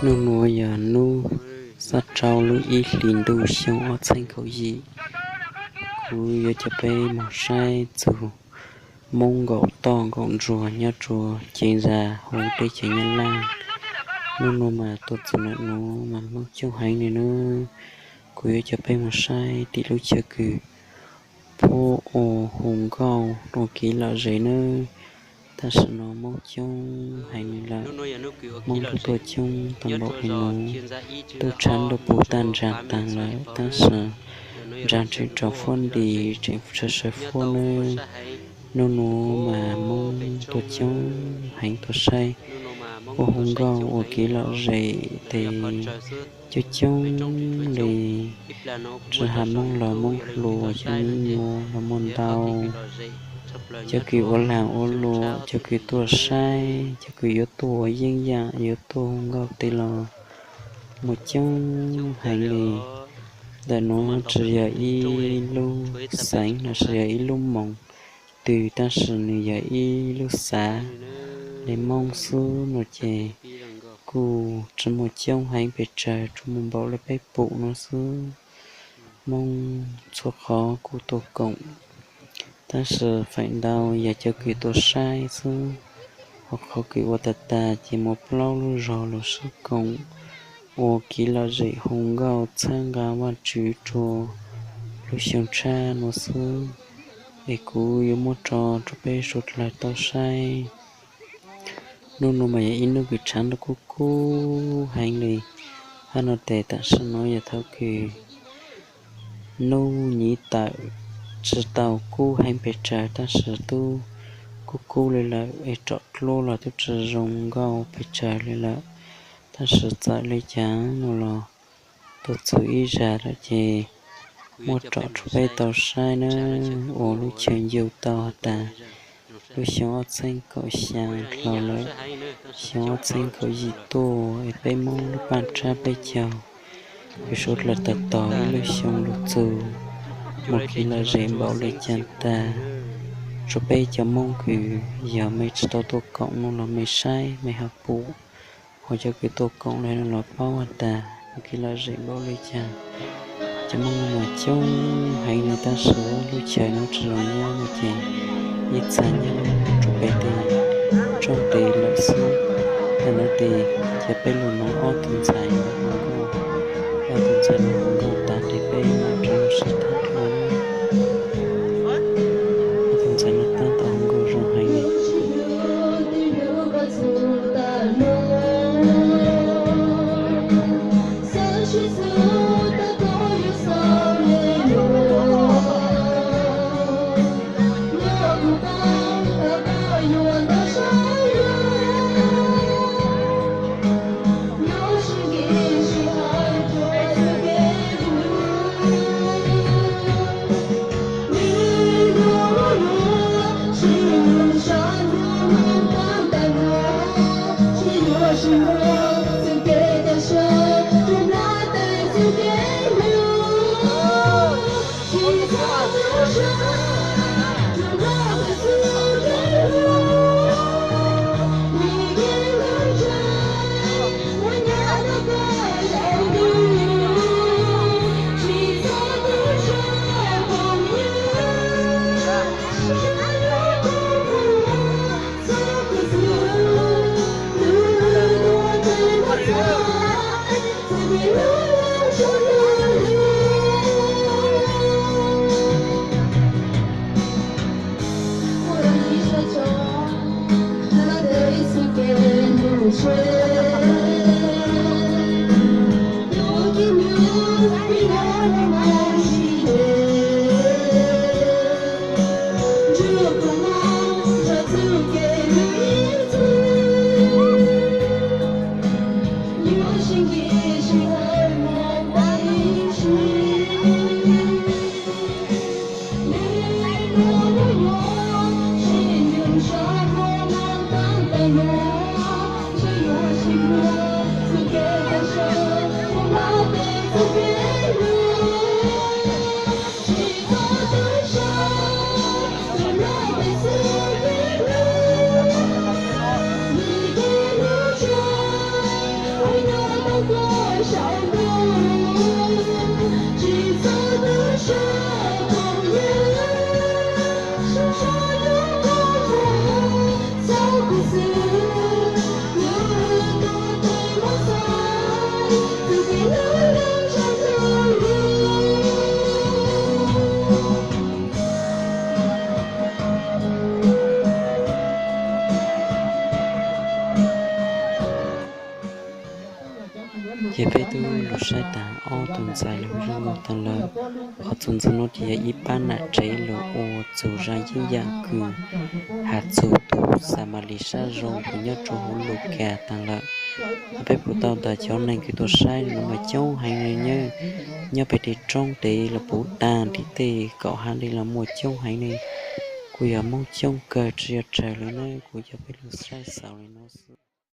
Nub nuav yog nub xab rau lub ib hlis ntuj xyoo ob txheeb kaum yim. Kuv yuav coj peb moog saib txug Moob nkaum toj nkaum ntsuag nyob rua cev ntsa huv teb chaws Nyab Laaj. Nub nuav mas tuaj txug ntawm nuav mas Moob coob heev le nawb. Kuv yuav coj peb moog saib tim lub chaw kws puab ua hu nkauj ua kev lom zem nawb. Tam sim no Moob coob heev le lawm. Moob tuaj coob tau npaum le nuav, tuaj tshab ntuj puv tag nraag taag lawm, tab sis nraag tseem rau fuab nti, tseem sawv sawv fuab nawb. Nub nuav mas Moob tuaj coob heev tuaj saib puab hu nkauj ua kev lom zem tes coob coob le, tsi has Moob laug Moob hluas, cov me nyuam los muaj ntau, cov kws ua laag ua luam, cov kws tuaj saib, cov kws yuav tuaj ua yeeb yam, yuav tuaj hu nkauj tes los muaj coob heev le. Ntawm nuav tsi yog ib lub xeev lossis yog ib lub moos twg, tab sis nwg yog ib lub xav le Moob xwb no ces kuj tsi muaj coob heev pes tsawg, tsuas muaj npaum le peb pum nuav xwb. Moob txhua qhov kuj tuaj koom, tab sis feem ntau yog cov kws tuaj saib xwb. Ho qhov kws ua tag tag ces muaj plaub lub zog lug sib koom ua kev lom zem hu nkauj txhawb nqa Vaajtswv rua lub xyoo tshab nuav xwb. Es kuv yuav muab tso rua peb suav dlawg tau saib. Nub nuav mas yog ib nub kws tshav ntuj kub kub heev le. Hab no tes tam sim nuav yog thaum kws nub nyiv tawm, tsi tau kub heev pes tsawg tab sis tub kub kub le lawm, es rov dluab los tub tsi zoo nkauj pes tsawg le lawm. Tab sis txawm le caag no los tuaj txug ib zag lawm ces muab rov rua peb tau saib nawb. Ua lub chaw yug tau has tas lub xyoo ob txheeb kaum xyaa dlhau lawm, xyoo ob txheeb kaum yim tuaj es peb Moob lub paaj tshab peb caug, peb suav dlawg tau tos ib lub xyoo lug txug, muaj kev lom zem npaum le caag tag. Tsua peb cov Moob kws yog mej tsi tau tuaj koom nuav los mej saib mej ho pum, ho cov kws tuaj koom le nuav los paub has tas muaj kev lom zem npaum le caag. Cov Moob nuav mas coob heev le tab sis lub chaw nuav tsi zoo nyob no ces ib txha nyob rua peb tej tsob tes lawm xwb. Thaum nuav tes ces peb lug nuav ob tug ntxhais nuav hu nkauj, ob tug ntxhais nuav hu nkauj tas tes peb mam rov sib tham dlua. Ob tug ntxhais nuav tab tom hu nkauj zoo heev li. Saib tas ob tug ntxhais lawv zoo nkauj tag lawm. Qhov txuas ntxiv no ces yog ib pab nam tsev los ua txug zaj yeeb yam kws has txug tus Xamalis sab zoo kws nyob rua huv Lukas tag lawm. Peb pum tau tas cov neeg kws tuaj saib no mas coob heev le nawb. Nyob pem tej roob tes los puv tag, nrhiav tej kaum hav li los muaj coob heev ne. Kuj yog Hmoob coob kawg tsis yog tsawg li nawb, kuv coj peb lug saib xaus li no xwb.